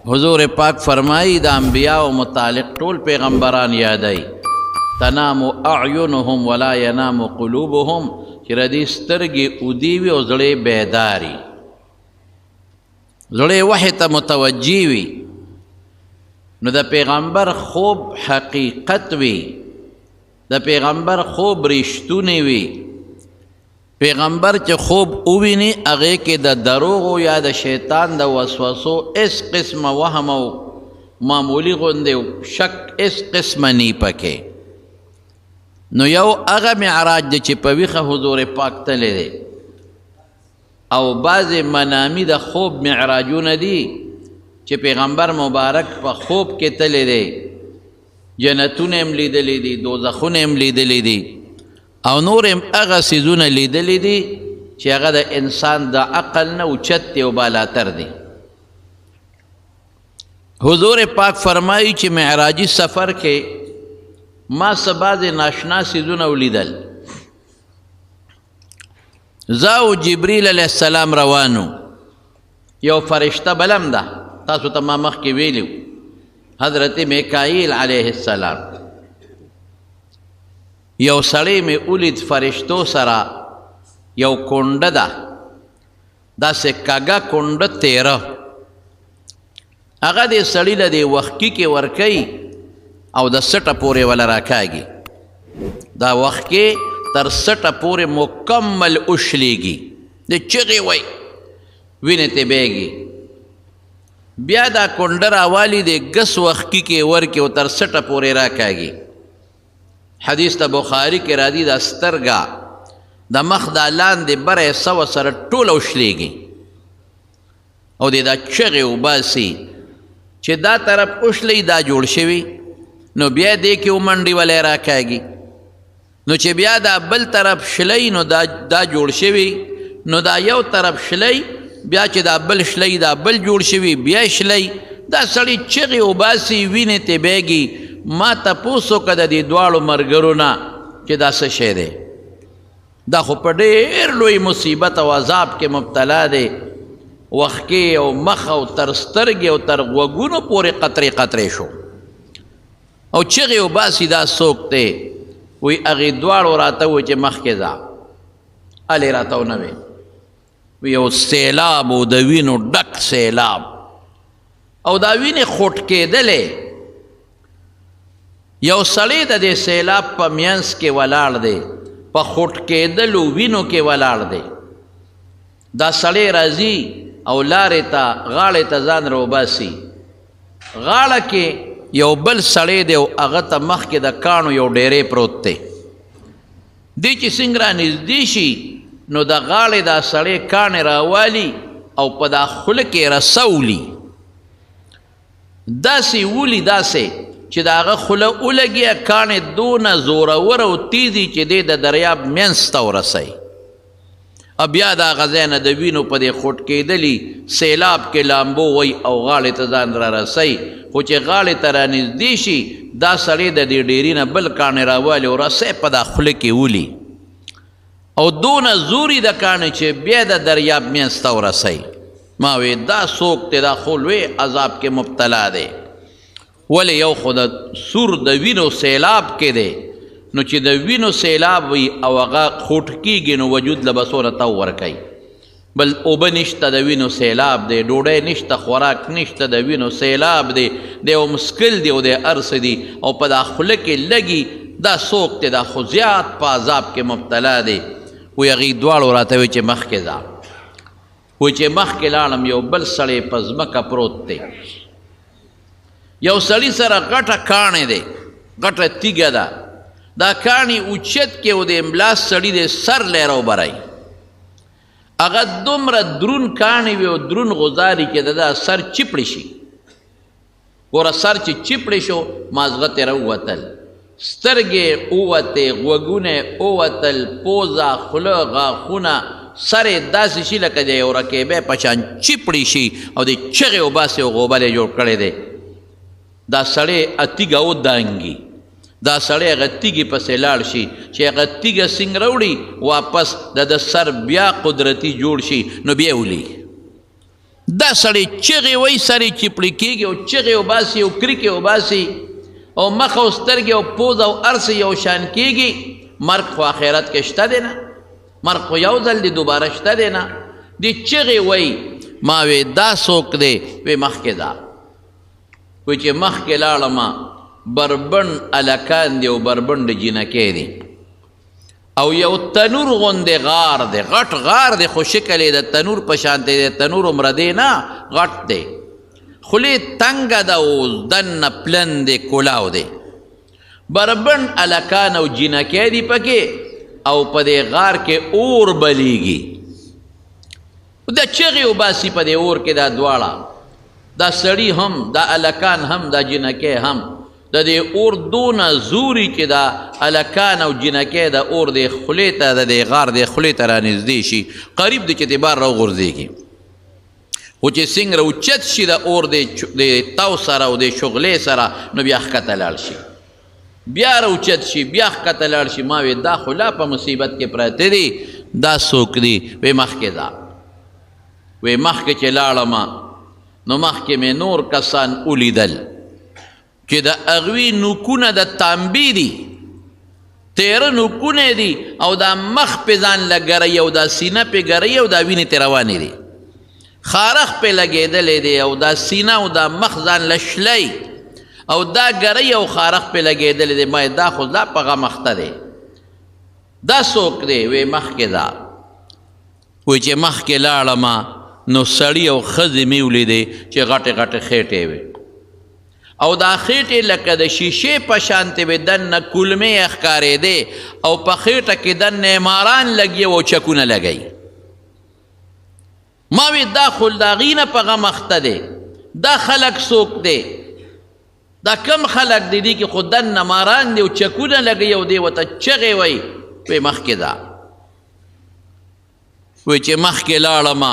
حضور پاک فرمایي د انبیاء متعلق ټول پیغمبران یادوي، تنام اعینهم ولا ینام قلوبهم، چې د دې سترګې اودې وي او زړه یې بیداري، زړه یې وحې ته متوجه وي. نو د پیغمبر خوب حقیقت وي، د پیغمبر خوب رښتونی وي. پیغمبر چې خوب وویني هغې کې د دروغو یا د شیطان د وسوسو هېڅ قسمه وهم او معمولي غوندې شک هېڅ قسمه نی پکې. نو یو هغه معراج دی چې په ویښه حضور پاک تللی دی، او بعضې منامي د خوب معراجونه دي چې پیغمبر مبارک په خوب کې تللی دی، جنتونه هم لیدلي دي، دوزخونه هم لیدلي دي، او نور هم هغه څیزونه لیدلي دي چې هغه د انسان د عقل نه اوچت دی او بالاتر دی. حضور پاک فرمایي چې معراجي سفر کې ما څه بعضې ناشنا څیزونه ولیدل. زه او جبریل علیه السلام روانو، یو فرشته بلم ده، تاسو ته ما مخکې ویلي، حضرت میکائیل علیه السلام. یو سړی مې ولید فرشتو سره، یو کونډه ده، داسې کږه کونډه تیره، هغه دې سړي له دې وخکي کې ورکوي او د سټه پورې وله راکاږي. دا وخکې تر سټه پورې مکمل وشلېږي، د چغې وایي، وینې ترې بهېږي. بیا دا کونډه راوالي، د ګس وخکي کې ورکي او تر سټه پورې راکاږي. حدیث د بخاري کې راځي، دا سترګه د مخ دا لاندې بره حصه ورسره ټوله وشلېږي او دی دا چغې وباسي چې دا طرف وشلوي دا جوړ شوي، نو بیا دې کې ومنډي ولې راکاږي. نو چې بیا دا بل طرف شلوي نو دا جوړ شوي، نو دا یو طرف شلوي، بیا چې دا بل شلوي دا بل جوړ شوي، بیا شلوي. دا سړی چغې وباسي، وینې ترې بهېږي. ما تپوس وکړه د دې دواړو ملګرو نه چې دا څه شی دی، دا خو په ډېر لوی مصیبت او عذاب کې مبتلا دی، وخکې او مخ او تر سترګې او تر غوږونو پورې قطرې قطرې شو او چغې وباسي دا څوک دی؟ وایي هغې دواړو راته وویل چې مخکې ځه، هلې راته ونه ویل. یو سیلاب و، د وینو ډک سیلاب، او دا وینې خوټ کېدلې. یو سړی د دې سیلاب په مینځ کې ولاړ دی، په خوټ کېدلو وینو کې ولاړ دی. دا سړی راځي او لارې ته غاړې ته ځان راوباسي. غاړه کې یو بل سړی دی او هغه ته مخکې د کاڼو یو ډیری پروت دی. دی چې څنګه رانږدې شي نو د غاړې دا سړی کاڼې راوالي او په دا خوله کې رسولي، داسې ولي داسې چې د هغه خوله ولګي، کاڼې دونه زورور او تیزي چې دی د دریاب منځ ته ورسوي. او بیا د هغه ځای نه د وینو په دې خوټ کېدلي سیلاب کې لامبو وایي او غاړې ته ځان را رسوي. خو چې غاړې ته رانږدې شي دا سړی د دې ډېري نه بل کاڼې راوالي او رسۍ په دا خوله کې ولي او دونه زوري د کاڼې چې بیا د دریاب منځ ته ورسوي. ما وی دا څوک دی؟ دا خو لوی عذاب کې مبتلا دی. ولې؟ یو خو د سور د وینو سیلاب کې دی، نو چې د وینو سیلاب وي او هغه خوټ کېږي نو وجود له به څومره تاو ورکوي. بل اوبه نشته، د وینو سیلاب دی، ډوډۍ نشته، خوراک نشته، د وینو سیلاب دی، دی او مسکل دی او دی هر څه دی، او په دا خوله کې لګي. دا څوک دی؟ دا خو زیات په عذاب کې مبتلا دی. وایي هغوی دواړو راته وویل چې مخکې ځه. وایي چې مخکې لاړم، یو بل سړی په ځمکه پروت دی، یو سړي سره غټه کاڼې دی، غټه تیږه ده، دا کاڼې اوچت کې او د املاس سړي دی سر لی راوبرئ. هغه دومره درون کاڼې وي او درون غزاري چې د ده سر چپړې شي. ګوره سر چې چپړې شو، مازغه ترې راووتل، سترګې ووتې، غوږونه یې ووتل، پوزه، خوله، غاښونه، سر یې داسې شي لکه د یو رکیبې په شان چپړې شي او د چغې وباسي او غوبل یې جوړ کړی دی. دا سړی تیږه ودانګي، دا سړی هغه تیږې پسې لاړ شي، چې هغه تیږه څنګه راوړي واپس د ده سر بیا قدرتي جوړ شي نو بیا ولي. دا سړی چغې وایي، سرې چپړې کېږي او چغې وباسي او کرکې وباسي او مخ او سترګې او پوزه او هر څه یو شان کېږي. مرګ خو آخرت کې شته دی نه، مرګ خو یو ځل دی، دوباره شته دی نه. دی چغې وایي. ما وی دا څوک دی؟ وی مخکې دا. وی چې مخکې لاړم، بربنډ هلکان دي او بربنډ جینکۍ دي او یو تنور غوندې غار دی، غټ غار دی، خو شکل یې د تنور په شان دی، تنور عمره دی نه، غټ دی، خولې تنګه ده او دننه پلن دی، کلاو دی، بربنډ هلکان او جینکۍ دي پکې او په دې غار کې اور بلیږي. دا چغې وباسي په دې اور کې دا دواړه، دا سړي هم، دا هلکان هم، دا جینکۍ هم. د دې اور دونه زوري چې دا هلکان او جینکۍ د اور دې خولې ته، د دې غار دې خولې ته رانږدې شي، قریب دی چې دې بار راوغورځېږي. خو چې څنګه راوچت شي د اور دې تاو سره او دې شغلې سره، نو بیا ښکته لاړ شي، بیا راوچت شي، بیا ښکته لاړ شي. ما وی دا خو لا په مصیبت کې پراته دي، دا څوک دي؟ وی مخکې دا. وی مخکې چې لاړم نو مخکې مې نور کسان ولیدل چې د هغوی نوکونه د تانبې دي، تیره نوکونه دي، او دا مخ پې ځان له ګروي او دا سینه پې ګروي او دا وینې ترې روانې دي، خارښ پې لګېدلی دی او دا سینه او دا مخ ځان له شلی او دا ګروي او خارښ پې لګېدلی دی. ما دا خو دا په غم اخته دی، دا څوک دی؟ وی مخکې دا. وی چې مخکې لاړم نو سړي او ښځې مې ولیدې چې غټې غټې خېټې وې او دا خېټې لکه د شیشې په شانتې وې، دننه کولمې یې ښکارېدې او په خېټه کې دننه ماران لګي او چکونه لګوي. ما وی دا خو د هغې نه په غم اخته دی، دا خلک څوک دی؟ دا کم خلک دی؟ دې کې خو دننه ماران دي او چکونه لګوي او دی ورته چغې وایي. وی مخکې دا. وی چې مخکې لاړم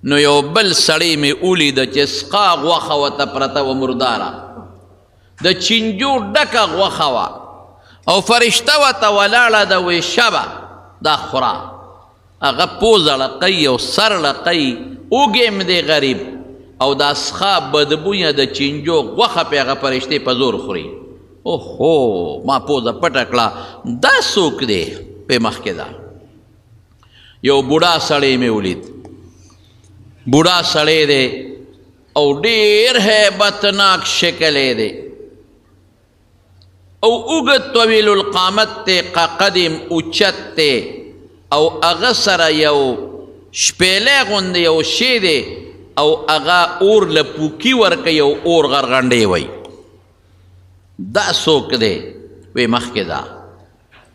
نو یو بل سړی مې ولید چې سقا غوښه ورته پرته وه، مرداره، د چینجو ډکه غوښه وه او فرشته ورته ولاړه ده. وی شبه دا خوره. هغه پوزه لقوي او سر لقوي، اوږی هم دی غریب، او دا سخا بدبویه د چینجو غوښه پې هغه فرشتې په زور خوري. اوهو، ما پوزه پټه کړه، دا څوک دی؟ پې مخکې ده. یو بوډا سړی مې ولید، بوډا سړی دی او ډېر هیبتناک شکل یې دی او اوږد طویل القامت دی، قدم اوچت دی او هغه سره یو شپېلی غوندې یو شی دی او هغه اور له پوکي ورکوي او اور غرغنډې وایي. دا څوک دی؟ وی مخکې دا.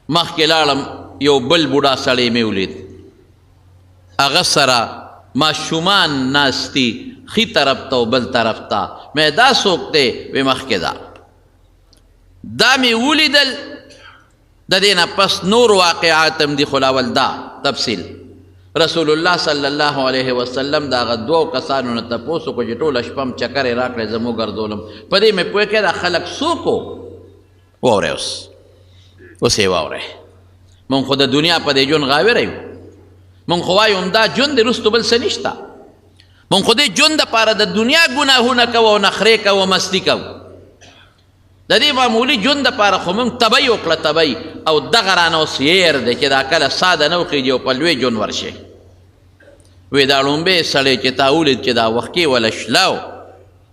مخکې لاړم یو بل بوډا سړی مې ولید، هغه سره ماشومان ناست دي ښي طرف ته او بل طرف ته. مې دا څوک دی؟ وی مخکې دا. دا مې ولیدل. د دې نه پس نور واقعات هم دي، خو لاول دا تفصیل. رسول الله صلی الله علیه وسلم د هغه دوو کسانو نه تپوس وکړو چې ټوله شپه هم چکر یې راکړی، زه مو ګرځولم، په دې مې پوه کړی دا خلک څوک وو. واورئ اوس، اوس یې واورئ. موږ خو د دنیا په دې ژوند غاوره یو، موږ خو وایو همدا ژوند دی، وروستو بل څه نشته. موږ خو دې ژوند دپاره د دنیا ګناهونه کوو او نخرې کوو، مستي کوو. د دې معمولي ژوند دپاره خو موږ تبعي وکړه، تبعي، او دغه رانه اوس هېر دی چې دا کله ساده نه وخېږي او په لوی ژوند ورشي. وی دا ړومبی سړی چې تا ولید چې دا وښکې وله شلو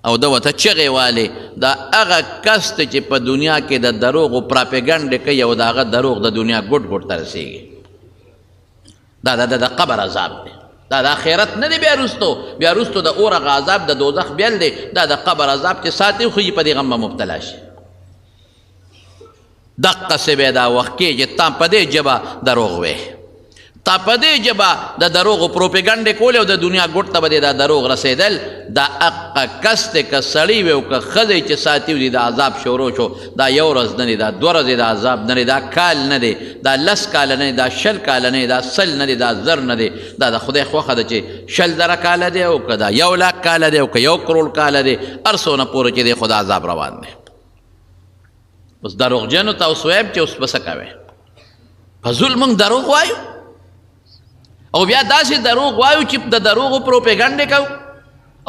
او ده ورته چغې والې، دا هغه کس دی چې په دنیا کې د دروغو پراپیګنډې کوي او د هغه دروغ د دنیا ګوټ ګوټ ته رسېږي. دا د قبر عذاب دی، دا د آخرت نه دی. بیا وروستو، بیا وروستو د اور هغه عذاب د دوزخ بیل دی. دا د قبر عذاب چې ساتي وخیږي په دې غم به مبتلا شي. دقسې به دا وخت کې چې تا په دې ژبه دروغ وې، تا په دې ژبه د دروغو پروپیګنډې کولې او د دنیا ګوټ ته به دې دا دروغ رسېدل. دا هغه کس دی که سړی وي او که ښځی چې ساتي وي، دا عذاب شروع شو. دا یو ورځ نه دی، دا دوه ورځې د عذاب نه دی، دا کال نه دی، دا لس کاله نه دی، دا 20 کاله نه دی، دا 100 نه دی، دا 1000 نه دی. دا د خدای خوښه ده چې 20,000 کاله دی او که دا 1 لک کاله دی او که 1 کروڑ کاله دی، هر څونه پورې چې دی خو دا عذاب روان دی. اوس دروغجنو ته اوس وایم چې اوس به څه کوې؟ فضول موږ دروغ وایو. او بیا داسې دروغ وایو چې د دروغو پروپیګنډې کوو.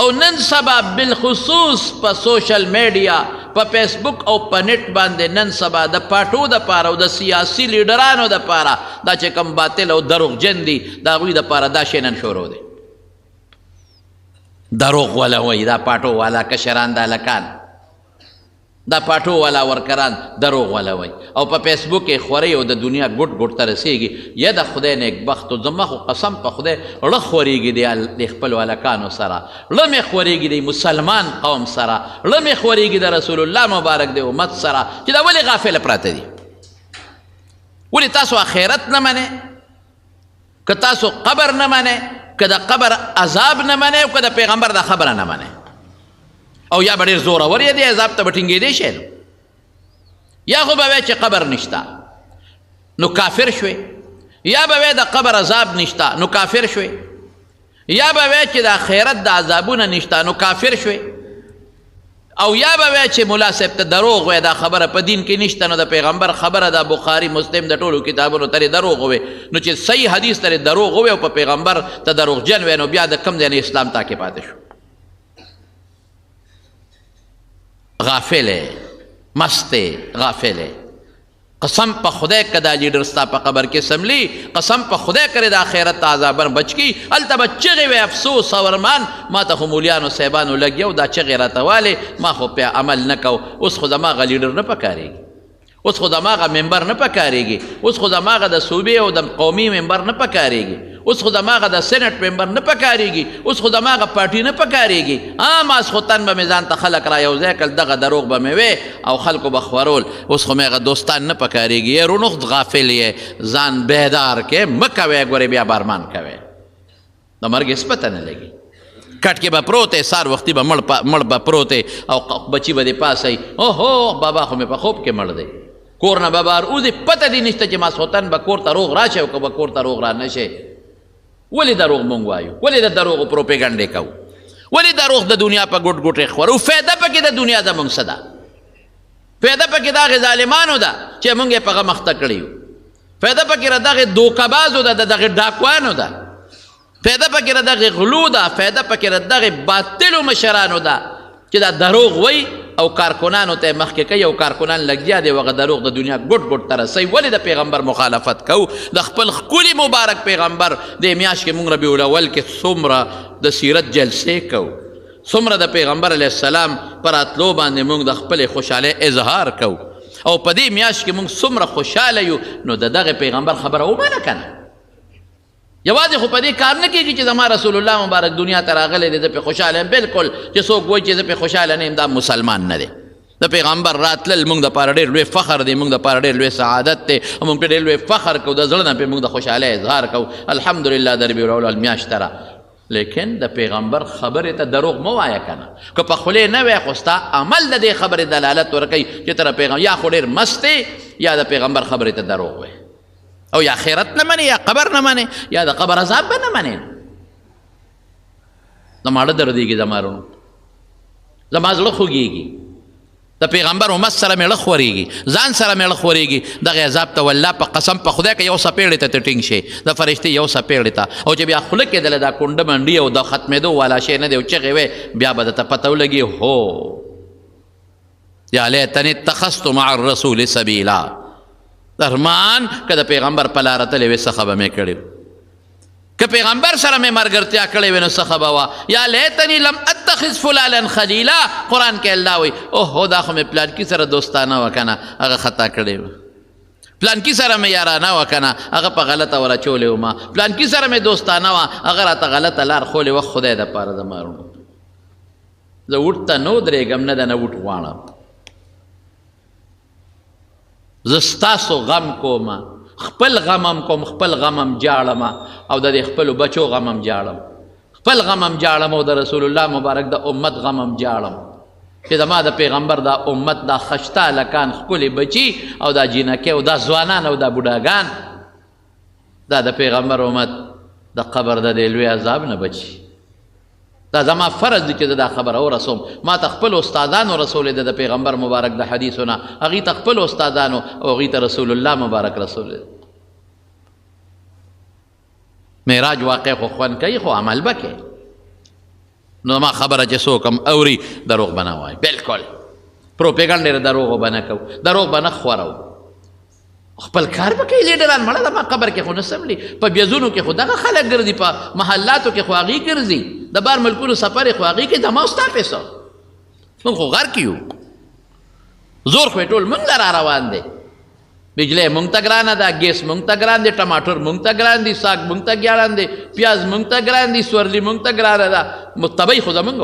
او نن سبا بالخصوص په سوشل میډیا، په فیسبوک او په نت باندې نن سبا د پاټو دپاره او د سیاسي لیډرانو دپاره دا چې کوم باطل او دروغجن دي د هغوی دپاره دا شی نن شروع دی. دروغ والا وایي، دا پاټو والا کشران، دا هلکان، دا پاټو والا ورکران دروغ والا وایي، او په فیسبوک یې خوري او د دنیا ګوټ ګوټ ته رسېږي. یا د خدای نیکبختو، زما خو قسم په خدای ړه خورېږي د خپلو هلکانو سره، ړه مې خورېږي د مسلمان قوم سره، ړه مې خورېږي د رسول الله مبارک د امت سره، چې دا ولې غافله پراته دي؟ ولې تاسو آخرت نه منئ؟ که تاسو قبر نه منئ، که د قبر عذاب نه منئ، او که د پیغمبر د خبره نه منئ، او یا به ډېر زورور یې دی عذاب ته به ټینګېدی شی، نو یا خو به وایې چې قبر نشته نو کافر شوې، یا به وایې د قبر عذاب نشته نو کافر شوې، یا به وایې چې د آخرت د عذابونه نشته نو کافر شوې، او یا به وایې چې ملا صاحب ته دروغ وایې، دا خبره په دین کې نشته نو د پیغمبر خبره د بخاري مسلم د ټولو کتابونو ترې دروغ وایې، نو چې صحیح حدیث ترې دروغ وایې او په پیغمبر ته دروغجن وایې، نو بیا د کوم ځای نه اسلام تا کې پاتې شو؟ غافل مست غافل. قسم په خدای که دا لیډر ستا په قبر کې سملی، قسم په خدای کړې د آخرت عذابن بچ کی، هلته به چغې وې افسوس او ارمان، ما ته خو مولیانو صاحبانو لګیا و دا چغې راته والې، ما خو پې عمل نه کو، اوس خو زما هغه لیډر نه پکارېږي، اوس خو زما هغه ممبر نه پکارېږي، اوس خو زما هغه د صوبې او د قومي ممبر نه پکارېږي، اوس خو زما هغه د سېنټ ممبر نه پکارېږي، اوس خو زما هغه پارټي نه پکارېږي، ماسخوتن به مې ځان ته خلک را یو ځای کړل، دغه دروغ به مې وې او خلکو به خورول، اوس خو مې هغه دوستان نه پکارېږي. یې رونخت غافل یې، ځان بیدار کې مه کوې، ګورې بیا به ارمان کوې، د مرګ هېڅ پته نه لګي. کټ کې به پروت یې، سهار وختي به مړ به پروت یې او بچي به دې پاڅوي، اوهو بابا خو مې په خوب کې مړ دی، کور نه به بهر وځې، پته دې نشته چې ماسخوتن به کور ته روغ راشي او که به کور ته روغ را نه شي. ولې دروغ مونږ وایو؟ ولې د دروغو پروپیګنډې کوو؟ ولې دروغ د دنیا په ګوټ ګوټ خورو؟ فایده پکې د دنیا زمونږ څه ده؟ فایده پکې د هغې ظالمانو ده چې مونږ یې په غم اخته کړي یو، فایده پکې د دغې دوکهبازو ده، د دغې ډاکوانو ده، فایده پکې د دغې غلو ده، فایده پکې د دغې باطلو مشرانو ده چې دا دروغ وایي او کارکنانو ته یې مخکې کوي او کارکنان لګیا دي هغه دروغ د دنیا ګوټ ګوټ ته رسوي. ولې د پیغمبر مخالفت کوو؟ د خپل ښکلي مبارک پیغمبر دې میاشت کې مونږ ربیع الاول کې څومره د سیرت جلسې کوو، څومره د پیغمبر علیه السلام په راتلو باندې مونږ د خپلې خوشحالۍ اظهار کوو، او په دې میاشت کې مونږ څومره خوشحاله یو، نو د دغه پیغمبر خبره ومنه که نه. یوازې خو په دې کار نه کېږي چې زما رسول الله مبارک دنیا ته راغلی دی زه پرې خوشحاله یم، بالکل چې څوک وایي چې زه پرې خوشحاله نه یم دا مسلمان نه دی. د پیغمبر راتلل موږ دپاره ډېر لوی فخر دی، موږ دپاره ډېر لوی سعادت دی، موږ پرې ډېر لوی فخر کوو، د زړه نه پرې موږ د خوشحالۍ اظهار کوو، الحمدلله د ربیع الاول میاشت ته را. لیکن د پیغمبر خبرې ته دروغ مه وایه که نه، که په خولې نه وایې خو ستا عمل د دې خبرې دلالت ورکوي چې تر پیغمبر یا خو ډېر مست دی یا د پیغمبر خبرې ته دروغ وایې، او یا آخرت نه منې یا قبر نه منې یا د قبر عذاب به نه منې. زما زړه دردېږي، زما وروڼو، زما زړه خوږېږي، د پیغمبر امت سره مې زړه خورېږي، ځان سره مې زړه خورېږي. دغه عذاب ته والله په قسم په خدای که یو څپېړې ته ته ټینګ شې، د فرشتې یو څپېړې ته، او چې بیا خوله کې دله دا کونډه منډي او د ختمېدو والا شی نه دی او چغې وې، بیا به درته پته ولګي هو یا لیتني اتخذت مع الرسول سبیلا. ارمان که د پیغمبر په لاره تللی وې څه ښه به مې کړي، که پیغمبر سره مې ملګرتیا کړې وې نو څه ښه به وه. یا لیتني لم اتخذ فلانا خلیلا، قرآن کې الله وایي اوهو دا خو مې پلانکي سره دوستانه وه که نه هغه خطا کړې وه، پلانکي سره مې یارانه وه که نه هغه په غلطه ور اچولې وه، ما پلانکي سره مې دوستانه وه هغه راته غلطه لار ښولې وه. خدای دپاره زما وروڼو زه وټ ته نه ودرېږم، نه د نه وټ غواړم، زه ستاسو غم کوم، خپل غم هم کوم، خپل غم هم جاړم او د دې خپلو بچو غم هم جاړم، خپل غم هم جاړم او د رسول الله مبارک د امت غم هم جاړم چې زما د پیغمبر دا امت دا خشته هلکان ښکلي بچي او دا جینکۍ او دا ځوانان او دا بوډاګان دا د پیغمبر امت د قبر د دې لوی عذاب نه بچي. دا زما فرض دی چې زه دا خبره ورسوم. ما ته خپل استادانو رسولې ده د پیغمبر مبارک د حدیثونه، هغوی ته خپل استادانو او هغوی ته رسول الله مبارک رسولې ده. معراج واقع خو خوند کوي، خو عمل به کوي. نو ما خبره چې څوک هم اوري دروغ به نه وایي، بالکل پروپیګنډ ډېر دروغ به نه کوو، دروغ به نه خورو، خپل کار به کوي لیډران. مړه زما قبر کې خو نه سملي، په بیزونو کې خو دغه خلک ګرځي، په محلاتو کې خو هغوی ګرځي، د بار ملکونو سفر یې خو هغوی کوي، زما او ستا پیسو موږ خو غرق یو، زور خو یې ټول موږ له را روان دی. بجلی مونږ ته ګرانه ده، ګیس مونږ ته ګران دی، ټماټر مونږ ته ګران دي، ساګ مونږ ته ګران دی، پیاز مونږ ته ګران دي، سورلي مونږ ته ګرانه ده، متبعي خو زمونږ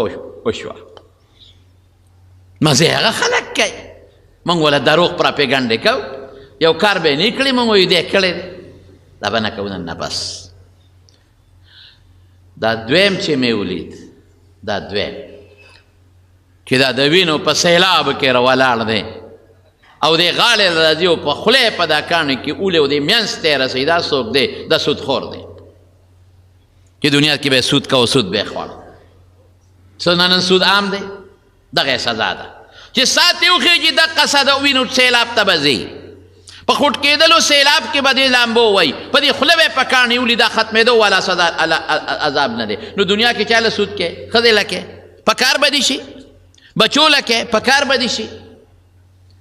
وشوه. مزه هغه خلک کوي، مونږ وله دروغ پراپیګنډې کوو، یو کار به یې نه کړي، مونږ وایو دی کړی دی، دا به نه کوو نن نه. بس دا دویم چې مې ولید، دا دویم چې دا د وینو په سیلاب کې راولاړ دی او دې غاړې له راځي او په خوله یې په دا کاڼي کې اولې او دې منځ ته یې رسوي، دا څوک دی؟ دا سودخور دی چې دنیا کې به یې سود کوه، سود به یې خوړ. څه نن سود عام دی، دغه یې سزا ده چې سات یې وخېږي دقه سده وینو سیلاب ته به ځي، په خوټ کېدلو سیلاب کې به دې لامبو وایي، په دې خوله به یې په کاڼي ولي، دا ختمېدو والا سزا عذاب نه دی. نو دنیا کې چا له سود کې؟ ښځې له کې په کار به دې شي، بچو له کې په کار به دې شي،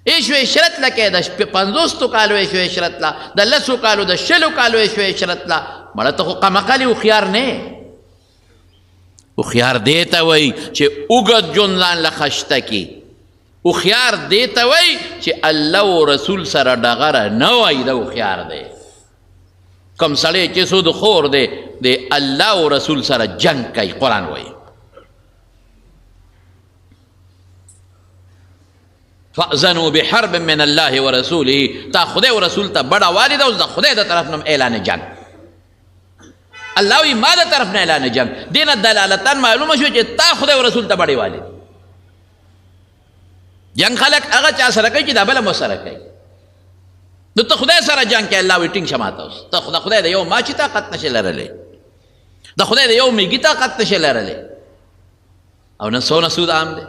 عیش و عشرت لکه د 50 کالو عیش و عشرت لا، د 10 کالو، د 20 کالو عیش و عشرت لا. مړه ته خو قمقلې هوښیار نه یې. هوښیار دې ته وایي چې اوږد ژوند ځان له خشته کړي، هوښیار دې ته وایي چې الله او رسول سره ډغره نه وایي، دا هوښیار دی. کوم سړی چې سود خور دی، د الله او رسول سره جنګ کوي، قرآن وایي. فأذنوا بحرب من الله ورسوله، تا خدای او رسول ته بډه والي ده، اوس د خدای د طرف نه اعلان جنګ. الله وی ما د طرف نه اعلان جنګ، دې نه دلالتاً معلومه شو چې تا خدای او رسول ته بډې والي. جنګ خلک هغه چا سره کوي چې دا بل مو سره کوي، نو ته خدای سره جنګ کوې، الله وی ټینګ شه ماته اوس، ته خدای د یو ماچي طاقت نشې لرلی، د خدای د یو میږي طاقت نشې لرلی. او نن څونه سود عام دی،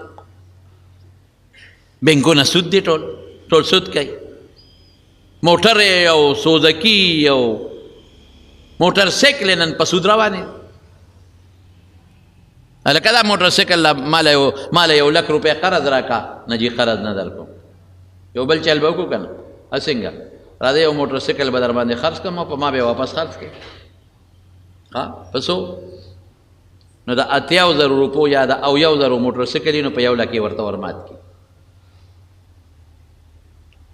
بینکونه سود دي، ټول ټول سود کوي، موټر او سوزکی او موټر سایکل نن په سود روانې. هلکه دا موټر سایکل ماله 1 لک روپۍ قرض راکا، نه جي قرض نه درکوم، یو بل چل به وکړو که نه، څنګه راځه یو موټر سایکل به در باندې خرڅ کړم او په ما به یې واپس خرڅ کړې، ها په څو؟ نو د 80,000 روپو یا د 70,000 موټر سایکل یې نو په 1 لک یې ورته ورمات کړي.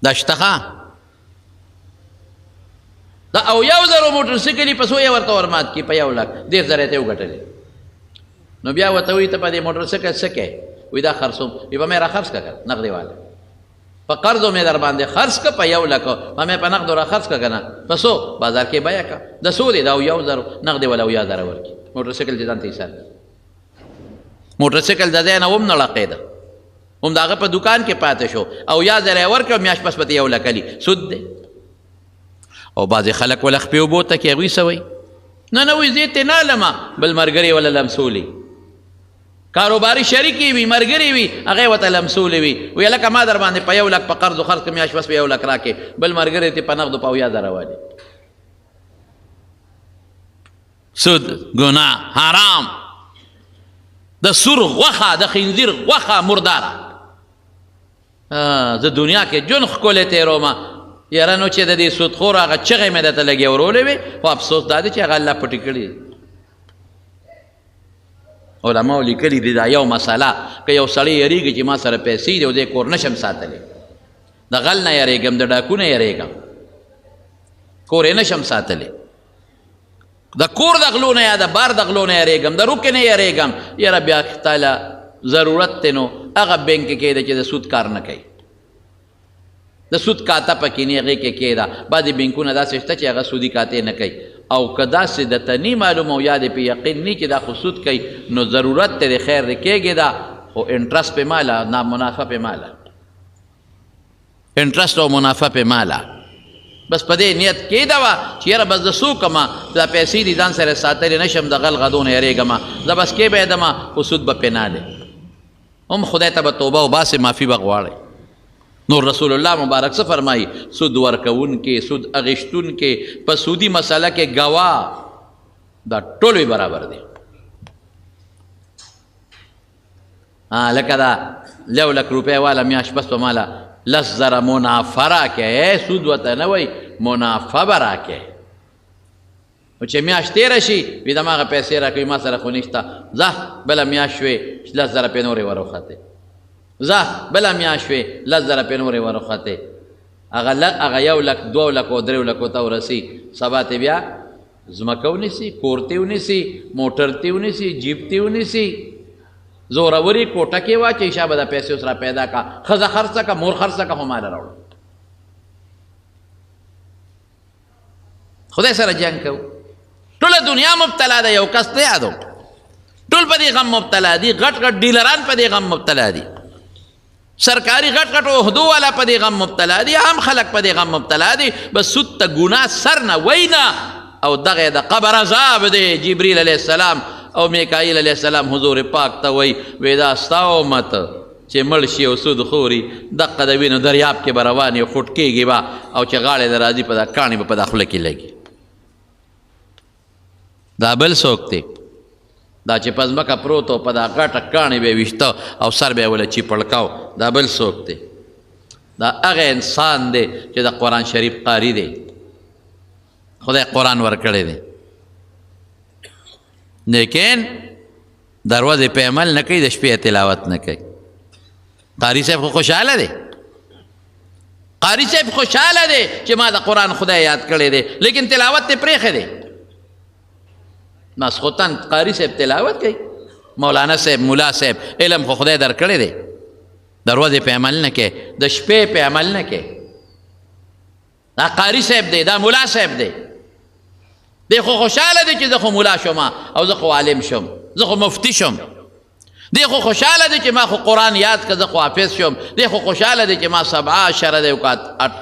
دا شته ښه، د 70,000 موټر سایکل یې په څو یې ورته ورمات کړي؟ په 1 لک 30,000 یې ته وګټلې. نو بیا ورته وایي ته په دې موټر سایکل څه کوې؟ وایي دا خرڅوم. وایي په مې را خرڅ کړه که نه، نغدې واله په قرضو مې در باندې خرڅ کړه په 1 لک، په مې په نغدو را خرڅ کړه که نه، په څو؟ بازار کې بیه کړه، د څو دی؟ دا 70,000، نغدې واله 70,000 ورکړي، موټر سایکل دې ځان ته ایسار کړي. موټر سایکل د ځای نه هم نه ړقېده، هم د هغه په دکان کې پاتې شو، او 70,000 یې ورکړه، میاشت پس به ته 1 لک لي، سود دی. او بعضې خلک وله خپې اوبو ته کې هغوی څه وایي؟ نه نه وایي زه یې ترې نه علمه، بل ملګری وله لمسولي، کاروباري شریک یې وي، ملګری وي، هغه یې ورته لمسولي وي، وایي هلکه ما در باندې په 1 لک په قرضو خرڅ کړم، میاشت پس به 1 لک راکړې، بل ملګری ترې په نغدو په 70,000 والي. سود ګناه حرام، د سور غوښه، د خنزیر غوښه مرداره. زه دنیا کې ژوند ښکلی تېرومه، یاره نو چې د دې سودخور هغه چغې مې درته لږې ورولې وې، خو افسوس دا دی چې هغه الله پټې کړي. علماو لیکلي دي دا یو مسله، که یو سړی یریږي چې ما سره پیسې دي او زه یې کور نه شم ساتلی، د غل نه یریږم، د ډاکو نه یریږم، کور یې نه شم ساتلی، د کور د غلو نه یا د بار د غلو نه یریږم، د روکې نه یریږم، یاره بیا تاله ضرورت دی نو هغه بینک کې کېده چې د سود کار نه کوي، د سود کاته پکې نه، هغې کې کېده. بعضې بینکونه داسې شته چې هغه سودي کاتې نه کوي، او که داسې درته نی معلوم او یا دې پې یقین نی چې دا خو سود کوي، نو ضرورت دی د خیر دې کېږي دا، خو انټرست پې ماله، نه منافع پې ماله، انټرست او منافع پې ماله. بس په دې نیت کېده وه چې یاره بس زه څه وکړم، دا پیسې دي ځان سره ساتلی نه شم، د غل غدو نه یریږم، زه بس کې به یدم، خو سود به پې نه دی، هم خدای ته به توبه وباسې، معافي به غواړې. نور رسول الله مبارک څه فرمایي؟ سود ورکوونکې، سود اخیستونکې، په سودي مسله کې ګواه، دا ټول برابر دي. لکه دا 1 لک روپۍ والا میاشت پس په ماله 10,000 منافع راکې، سود ورته نه وایي، منافع به راکې. نو چې میاشت تېره شي وي دماغه پیسې راکوي، ما سره خو نشته، ځه بله میاشت شوې 10,000 پې نورې وروختې، ځه بله میاشت شوې 10,000 پې نورې وروختې. هغه 1 لک 2 لکو او 3 لکو ته ورسي، سبا ته بیا ځمکه ونیسي، کور ته ونیسي، موټر ته ونیسي، جیب ته ونیسي، زوروري کوټه کې واچوي، شابه دا پیسې اوس را پیدا کا، ښځه خرڅه که، مور خرڅه که، خو ماله راوړه. خدای سره جنګ کوو. ټوله دنیا مبتلا ده، یو کس ته یادو، ټول په دې غم مبتلا دي، غټ غټ ډیلران په دې غم مبتلا دي، سرکاري غټ غټ عهدو والا په دې غم مبتلا دي، عام خلک په دې غم مبتلا دي. بس سود ته ګناه سر نه وینا، او دغه د قبر عذاب دی. جبریل علیه السلام او میکائیل علیه السلام حضور پاک ته وایي، وی دا ستا امت چې مړ شي او سود خوري، دقه د وینو دریاب کې به روان یې، خوټ کېږي به، او چې غاړې له راځي په دا کاڼي به په دا خوله کې لګي. دا بل څوک دی؟ دا چې په ځمکه پروت او په دا غټه کاڼي به یې ویشته او سر به یې وله چیپړکاو، دا بل څوک دی؟ دا هغه انسان دی چې د قرآن شریف قاري دی، خدای قرآن ورکړی دی، لیکن دروازې په عمل نه کوي، د شپې تلاوت نه کوي. قاري صاحب خو خوشحاله دی، قاري صاحب خوشحاله دی چې ما د قرآن خدای یاد کړی دی، لیکن تلاوت یې پرېښی دی. ماسخوتن قاري صاحب تلاوت کوي، مولانا صاحب مولا صاحب علم خو خدای درکړی دی، د ورځې په عمل نه کوي، د شپې په عمل نه کوي. دا قاري صاحب دی، دا مولا صاحب دی، دی خو خوشحاله دی چې زه خو مولا شوم او زه خو عالم شوم، زه خو مفتي شوم. دی خو خوشحاله دی چې ما خو قرآن یاد که، زه خو حافظ شوم. دی خو خوشحاله دی چې ما 17 دی وکړه،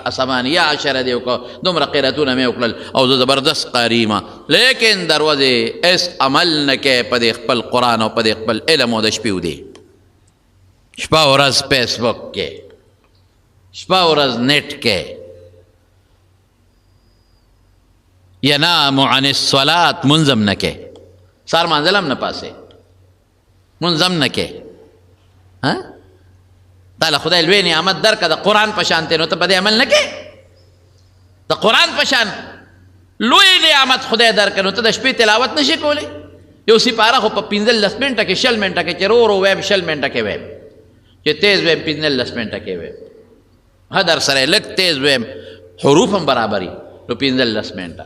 18 دی وکړه، دومره قراتونه مې وکړل او زه زبردست قاري ما، لیکن د ورځې هېڅ عمل نه کوي په دې خپل قرآن او په دې خپل علم او د شپې ودی. شپه ورځ فیسبوک کې، شپه ورځ نت کې، ینام عن الصلاة، منظم نه کې، سار منزلم نه پاسې، منظم نه کې. ها تعالی خدای لوی نعمت درکړه د قرآن په شان ته، نو ته په دې عمل نه کې؟ د قرآن په شان لوی نعمت خدای درکړه، نو ته د شپې تلاوت نشي کولی؟ یو سپاره خو په 15 منټه کې 20 منټه کې چې رو رو وایم 20 منټه کې وایم، چې تیز وایم 15 منټه کې وایم، ها در سره لږ تیز وایم، حروف هم برابري، نو 15 منټه،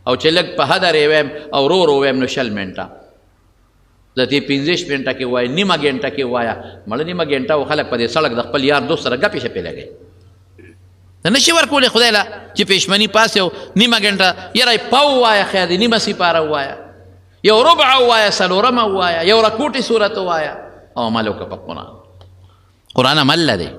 او چې لږ په هدر یې وایم او رو رو وایم نو 20 منټه، د دې 25 منټه کې وایه، نیمه ګنټه کې وایه. مړه نیمه ګنټه و خلک په دې سړک د خپل یار دوست سره ګپې شپې لګوي، ته نشي ورکولی خدای له چې پېشمني پاسې او نیمه ګنټه یاره یې پاو ووایه، خیر دی نیمه سپاره ووایه، یو ربع ووایه، څلورمه ووایه، یو رکوټې سورت ووایه، او عمل وکړه په قرآن. قرآن عمل له دی،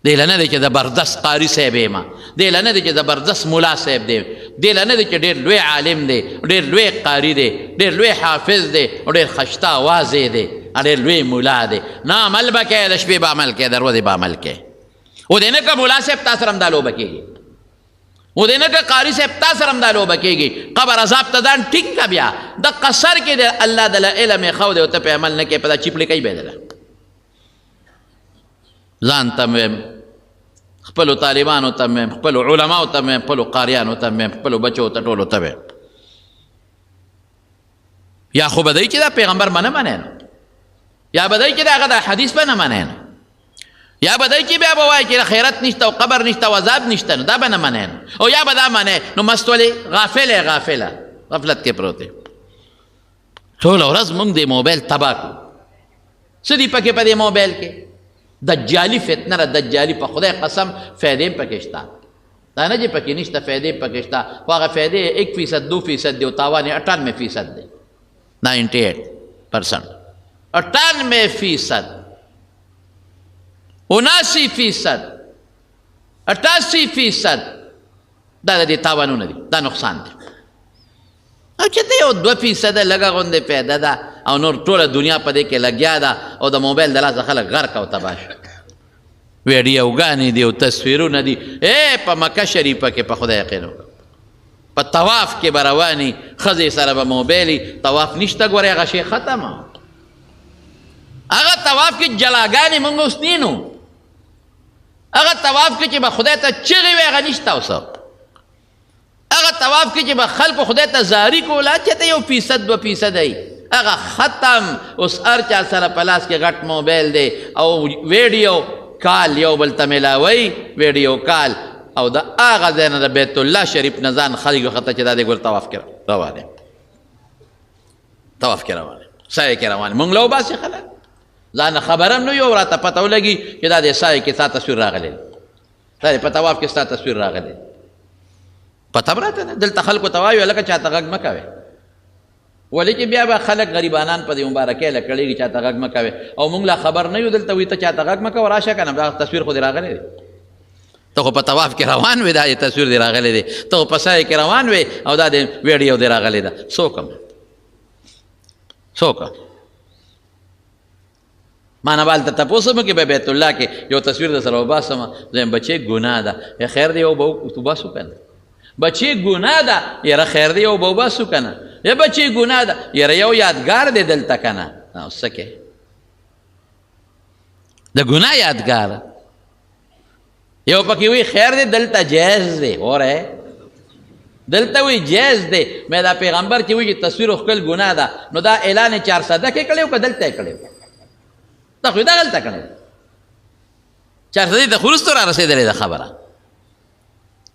دی له نه دی چې زبردست قاري صاحب یم، دی له نه دی چې زبردست ملا صاحب دی، دی له نه دی چې ډېر لوی عالم دی، ډېر لوی قاري دی، ډېر لوی حافظ دی، ډېر خشته اواز یې دی، ډېر لوی ملا دی. نه، عمل به کوې، د شپې به عمل کوې، د ورځې به عمل کوې. و دې نه که ملا صاحب تا سره هم دا لوبه کېږي، و دې نه که قاري صاحب تا سره هم دا لوبه کېږي. قبر عذاب ته ځان ټینګ که، بیا د قصر کې دی الله د له علم یې ښه دی او ته پرې عمل نه کوې، په دا چیپړې کوي به یې دله. ځان ته مې وایم، خپلو طالبانو ته مې وایم، خپلو علماو ته مې وایم، خپلو قاریانو ته مې وایم، خپلو بچو ته ټولو ته وایم، یا خو به دی چې دا پیغمبر به نه منې نو، یا به دی چې د هغه دا حدیث به نه منې نو، یا به دی چې بیا به وایي چې خیرت نشته او قبر نشته او عذاب نشته، نو دا به نه منې نو، او یا به دا منې نو مست ولې غافل یې، غافله غفلت کې پروت دی. ټوله ورځ موږ دې موبایل تباه کړو. څه دي پکې په دې موبایل کې؟ دجالي فتنه ده، دجالي په خدای قسم فایدې هم پکې شته، دا نه چې پکې نشته، فایدې هم پکې شته، خو هغه فایدې 1% 2% دی او تاوان یې 98% دی، 98%، 98%، 79%، 88%، دا د دې تاوانونه دي، دا نقصان دی. او چې ته یو 2% لږه غوندې پیدا ده او نور ټوله دنیا په دې کې لګیا ده او د موبایل د لاسه خلک غرق او تباه شو، ویډیوګانې دي او تصویرونه دي. ای په مکه شریفه کې په خدای یقین وکړه، په طواف کې به رواني، ښځې سره به موبایلي، طواف نشته ګورې، هغه شی ختمه. هغه طواف کې جلاګانې مونږ اوس نینو، هغه طواف کې چې به خدای ته چغې وې هغه نشته اوس. هغه طواف کې چې به خلکو خدای ته زاري کوله چې ته 1% 2% دی، هغه ختم. اوس هر چا سره په لاس کې غټ موبایل دی او ویډیو کال یو بل ته میلاوي، ویډیو کال، او د هغه ځای نه د بیت الله شریف نه ځان خلک وخته چې دا دی ګور طواف کې روان دی، طواف کې روان دی، سایه کې روان دی. مونږ له وباسي خلک، ځان خبر هم نه یو، راته پته ولګي چې دا د سایه کې ستا تصویر راغلی، دا دی په طواف کې ستا تصویر راغلی، پته هم راته نه. دلته خلکو ته وایو لکه چاته غږ مه کوې، ولې چې بیا به خلک غریبانان په دې مبارکۍ له کړېږي چاته غږ مه کوې، او مونږ لا خبر نه یو دلته وایي ته چاته غږ مه کوه، راشه که نه دا تصویر خو دې راغلی دی، ته خو په طواف کې روان وې، دا دې تصویر دې راغلی دی، ته خو په سایه کې روان وې او دا دې ویډیو دې راغلی ده. څوک څوک ما نه به هلته تپوس هم وکړي به بیت الله کې یو تصویر در سره وباسم، زه وایم بچې ګناه ده، یا خیر دی یو به وباسو که نه، بچې ګناه ده، یاره خیر دی یو به وباسو که نه، یا بچې ګناه ده، یاره یو یادګار دی دلته که نه. اوس څه کوې؟ د ګناه یادګار یو پکې وی خیر دی دلته جایز دی، وره دلته وی جایز دی. مې دا پیغمبر چې وی چې تصویر ښکل ګناه ده، نو دا اعلان 400 کې کړی او که دلته یې کړی؟ دا خو یې دغلته کړی، 400 ته خو وروسته را رسېدلې ده خبره.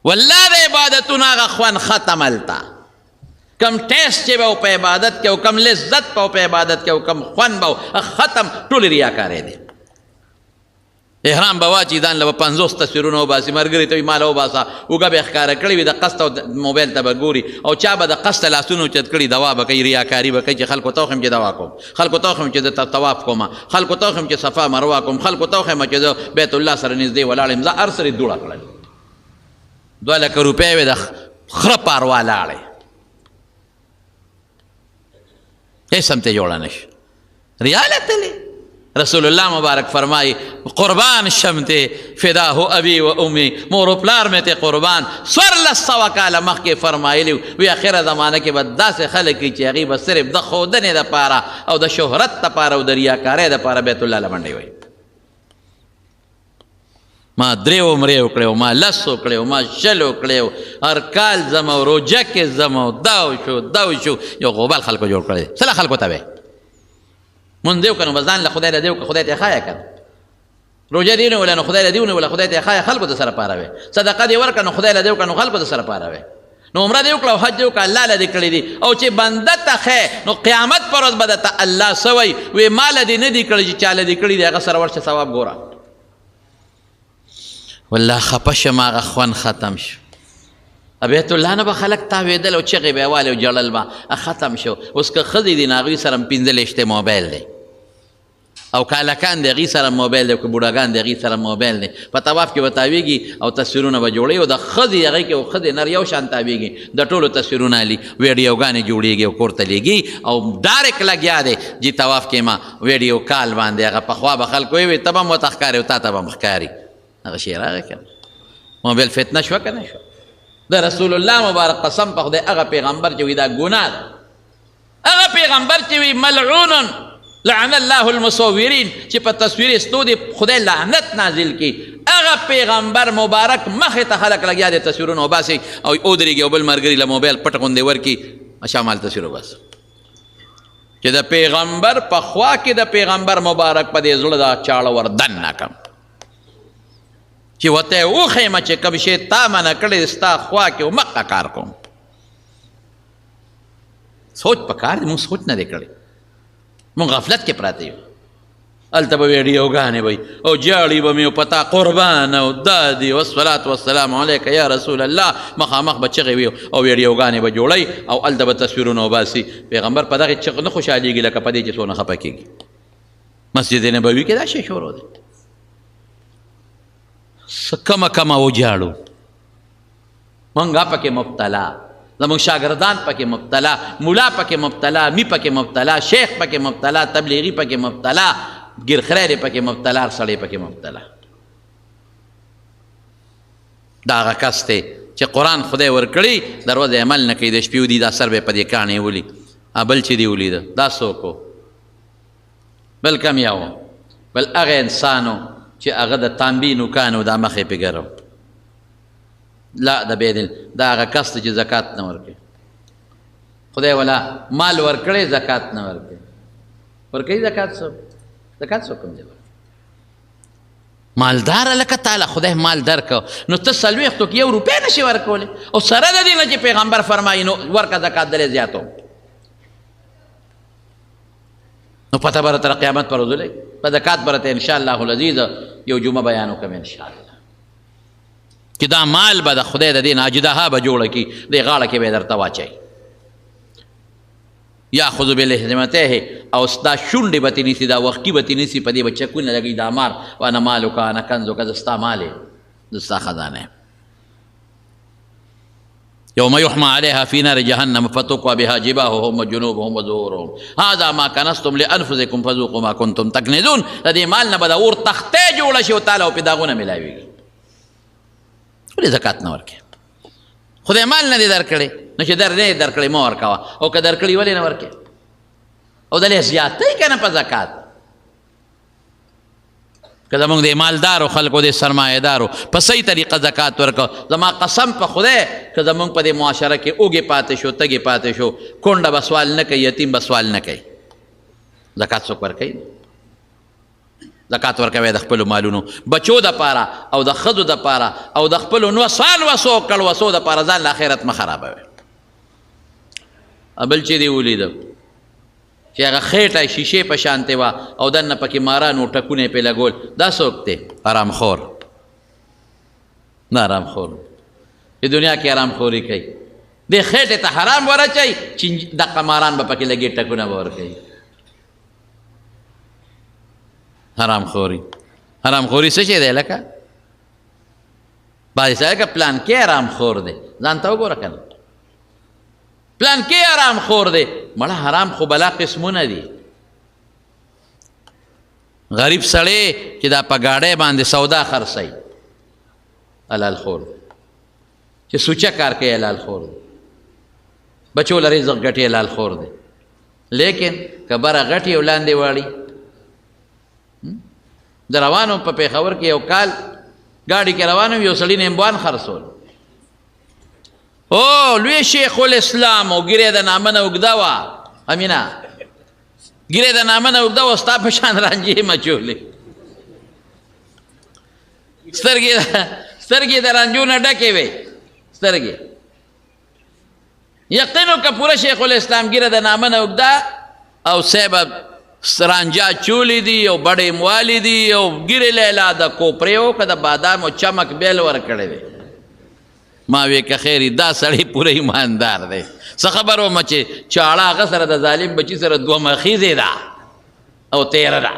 والله د عبادتونو هغه خوند ختم هلته، کم ټیسټ چې به په عبادت کې او کم لذت به په عبادت کې او کم خوند به ختم، ټولې ریاکارۍ دی. احرام به واچي ځان له به 50 تصویرونه وباسي، ملګري ته وایي ماله وباسه، اوږه به یې ښکاره کړې وي، د قصده او موبایل ته به ګوري، او چا به د قصده لاسونه اوچت کړي، دوا به کوي، ریاکاري به کوي چې خلکو ته وښیم چې دوا کوم، خلکو ته وښیم چې زه طواف کوم، خلکو ته وښیم چې صفا مروه کوم، خلکو ته وښیم چې زه بیت الله سره نږدې ولاړ یم. زه هر څه دوړه کړل، 2 لکه روپۍ وې د خره په اروا لاړې، هېڅ هم ترې جوړه نه شوه، ریا له تلې. رسول الله مبارک فرمایي قربان شم ته فداه ابي و امي، مور او پلار مې ته قربان. 1400 کاله مخکې فرمایلی وی اخره زمانه کې به داسې خلک وي چې هغوی به صرف د ښودنې دپاره او د شهرت دپاره او د ریاکارۍ دپاره بیت الله له منډې وایي. ما 3 عمرې وکړې، ما 10 وکړې، ما 20 وکړې، هر کال ځم او روژه کې ځم او دا وشو دا وشو، یو غوبل خلکو جوړ کړی. څه له خلکو ته وایې؟ مونږ دی وکړه نو ځان له خدای له دی وکړه، خدای ته یې ښایه که نه. روژه دې ونیوله نو خدای له دې ونیوله، خدای ته یې ښایه، خلکو ته سره پاره وې. صدقه دې ورکړه نو خدای له دې وکړه نو خلکو ته سره پاره وې. نو عمره دې وکړه او حج دې وکړه، الله له دې کړی دي. او چې بنده ته ښیې نو قیامت پر ورځ به درته الله څه وایي؟ وایي ما له دې نه دي کړي چې چا له دې کړي دي، هغه سره ورشه ثواب ګوره. والله خپه شم، هغه خوند ختم شو. بیت الله نه به خلک تاوېدل او چغې به یې والې او ژړل به، ختم شو. اوس که ښځې دي نو هغوی سره هم 5 لېشتې موبایل دی، او که هلکان دي هغوی سره موبایل دی، او که بوډاګان دي هغوی سره موبایل دی. په طواف کې به تاوېږي او تصویرونه به جوړوي، او د ښځې هغې کې او ښځې نر یو شان تاوېږي، د ټولو تصویرونه الي، ویډیوګانې جوړېږي او کور ته لېږي، او ډایرکټ لګیا دی جي طواف کې ما ویډیو کال باندې. هغه پخوا به خلکو ویل ته به هم ورته ښکارې او تا ته به هم ښکاري، هغه شی راغی که نه؟ موبایل فتنه شوه که نه شوه؟ د رسول الله مبارک قسم په خدای، هغه پیغمبر چې وي دا ګناه ده، هغه پیغمبر چې وي ملعون لعن الله المصورین، چې په تصویر استو دی خدای لعنت نازل کی، هغه پیغمبر مبارک مخې ته خلک لګیا دي تصویرونه وباسي او ودرېږي او بل ملګري له موبایل پټ غوندې ورکړي، شامل تصویر وباسي. چې د پیغمبر په خوا کې د پیغمبر مبارک په دې زړه دا چاړه ور دننه کړم چې ورته یې وښیم چې کوم شی تا منع کړی ستا خوا کې همغه کار کوم. سوچ په کار دی، موږ سوچ نه دی کړی، موږ غفلت کې پراته یو. هلته به ویډیوګانې وي او جاړي به مې او په تا قربان او دا دي والصلاة والسلام علیک یا رسول الله، مخامخ به چغې وي او ویډیوګانې به جوړوي او هلته به تصویرونه وباسي. پیغمبر په دغې چغ نه خوشحالېږي لکه په دې چې څونه خفه کېږي. مسجد نبوي کې دا شی شروع دی، څه کمه کمه وجاړو، مونږ پکې مبتلا، زموږ شاګردان پکې مبتلا، مولا پکې مبتلا، می پکې مبتلا، شیخ پکې مبتلا، تبلیغي پکې مبتلا، ګیرخری پکې مبتلا، هر سړی پکې مبتلا. دا هغه کس دی چې قرآن خدای ورکړي د ورځې عمل نه کوي، د شپې ودي دا سر به په دې کاڼې ولي. بل چې دی ولیده دا څوک و؟ بل کم یو بل هغه انسان و چې هغه د تانبې نوکان و، دا مخ یې پې ګرم. لا د بېدل دا هغه کس دی چې زکات نه ورکوي. خدای ولا مال ورکړی زکات نه ورکوي. ورکوي زکات څوک؟ زکات څوک هم دی ورکوي؟ مالدار لکه تعالی خدای مال درکړ نو ته څلوېښتو کې یو روپۍ نه شي ورکولی، او سره د دې نه چې پیغمبر فرمایي نو ورکه زکات درې زیاتو، نو پته به تر قیامت پر ورځ ولګي. په زکات به راته انشاءالله العزیز یو جمعه بیان وکړم انشاءالله، چې دا مال به د خدای د دې نه اجدها به جوړه کړي، دې غاړه کې به یې درته واچوي. یاخذ بلحمته، او ستا شونډې به ترې نیسي، دا وښکي به ترې نیسي، په دې به چکونه لګوي، دا مار وانا مالک انا کنزک، زه ستا مال یم، زه ستا خزانه یم. یوم یحما علیها فی نار جهنم فتقوی بها جباههم وجنوبهم وظهورهم هذا ما کنستم لانفسکم فذوقوا ما کنتم تکنزون. د دې مال نه به د اور تختې جوړه شي او تاله او پې داغونه میلاویږي. ولې زکات نه ورکوې؟ خدای مال نه دی درکړی، نو چې در نه درکړی مه ورکوه، او که درکړي ولې نه ورکوې؟ او دلې زیاتوي که نه په زکات؟ که زمونږ د مالدارو خلکو د سرمایهدارو په صحیح طریقه زکات ورکړو، زما قسم په خدای که زمونږ په دې معاشره کې اوږې پاتې شو، تږې پاتې شو، کونډه به سوال نه کوي، یتیم به سوال نه کوي. زکات څوک ورکوي؟ زکات ورکوي د خپلو مالونو بچو دپاره او د ښځو دپاره او د خپلو نوسان وسو کړوسو دپاره، ځان له آخرت مه خرابوي. بل چې دی ولیده چې هغه خېټه شیشې په شانتې وه او دننه پکې مارانو ټکونه یې پرې لګول، دا څوک دی؟ حرامخور. نه حرامخور دی، دنیا کې حرامخوري کوي، دې خېټې ته حرام ورچوي چې دقه ماران به پکې لګي، ټکونه به ورکوي. حرامخوري، حرامخوري څه شی دی؟ لکه بعضې سړی که پلان کې حرامخور دی، ځان ته وګوره که نه، پلان کې حرام خور دی. مړه حرام خو بلا قسمونه دي. غریب سړی چې دا په ګاډۍ باندې سودا خرڅوي حلال خور دی، چې سوچه کار کوي حلال خور دی، بچو له رزق ګټي حلال خور دی. لیکن که بره غټي او لاندې واړي، د روانو په پېښور کې یو کال ګاډي کې روان یو سړي نیمبوان خرڅول، او لوی شیخ الاسلام او ږیره د نامه نه اوږده وه، امینه ږیره د نامه نه اوږده وه، ستا په شان رانجې مچولې، سترګې د رانجو نه ډکې وې، سترګې یقین وکړه پوره شیخ الاسلام ږیره د نامه نه اوږده او صاحب رانجه چولې دي او بډې موالې دي او ږیرې لیلا د کوپرې او که د بادامو چمک بیل ورکړی دی. ما وی که خیر دا سړی پوره ایماندار دی، څه خبر وم چې چاړه هغه سره د ظالم بچي سره دوه مخیزې ده او تیره ده.